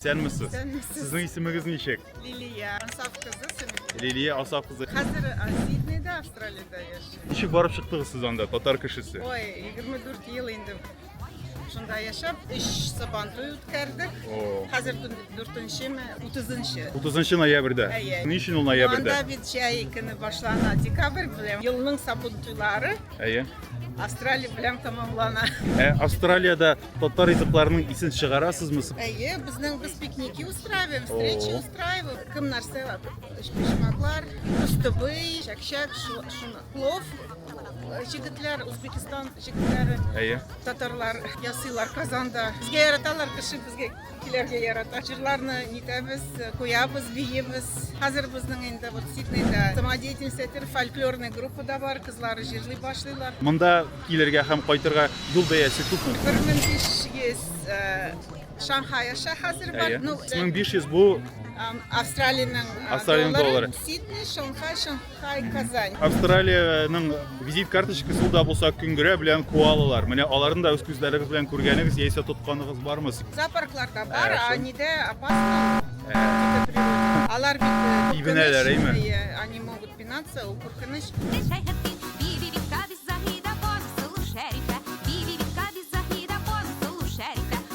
Исәнмесез. Исәнмесез. Сезнең исемегез ничек? Лилия Асаф кызы Семен. Лилия Асаф кызы. Хәзер Сиднейда, Австралиядә яшим. Ничек барып чыктыгыз сез анда, татар кешесе? Ой, 24 ел инде шунда яшәп, өч Сабантуй үткәрдек. О. Хәзер дүртенчеме, утызынчы. 30 ноябрьдә. Әйе. Ни өчен ул ноябрьдә? Анда бит җәй көне башлана, декабрь белән. Елның Сабантуйлары. Әйе. Австралия белән тәмамлана. Ә Австралиядә татар ризыкларының исен чыгарасызмы? Әйе, безнең без пикники устраиваем, встречи О. устраиваем. Кем нәрсә өчпочмаклар, кыстыбый, чәкчәк, шуны плов. Җегетләр, Узбекистан җегетләре, Әйе. татарлар ясыйлар Казанда. Безгә яраталар, кеше безгә килергә ярата. Җырларны нитәбез, куябыз, биебез. Хәзер безнең инде вот Сиднейда самодеятельность әйтер, фольклорный группа да бар, кызлары җырлый башлыйлар. Монда килергә һәм кайтырга юл бәясе күпме? 1500 Шанхай аша хәзер бар. Әйе. Ну, 1500 бу Австралиянең Австралиянең доллары. Сидней, Шанхай, Шанхай, Казань. Австралиянең визит карточкасы ул да булса көнгерә белән коалалар. Менә аларны да үз күзләрегез белән күргәнегез яисә тотканыгыз бармы? Зоопаркларда бар, Ә, а шул. нидә опасно. Дикой природе. Алар бит Тибенәләр, куркыныч. әйме? Әйе, они могут пинаться, ул куркыныч. Wish I had been.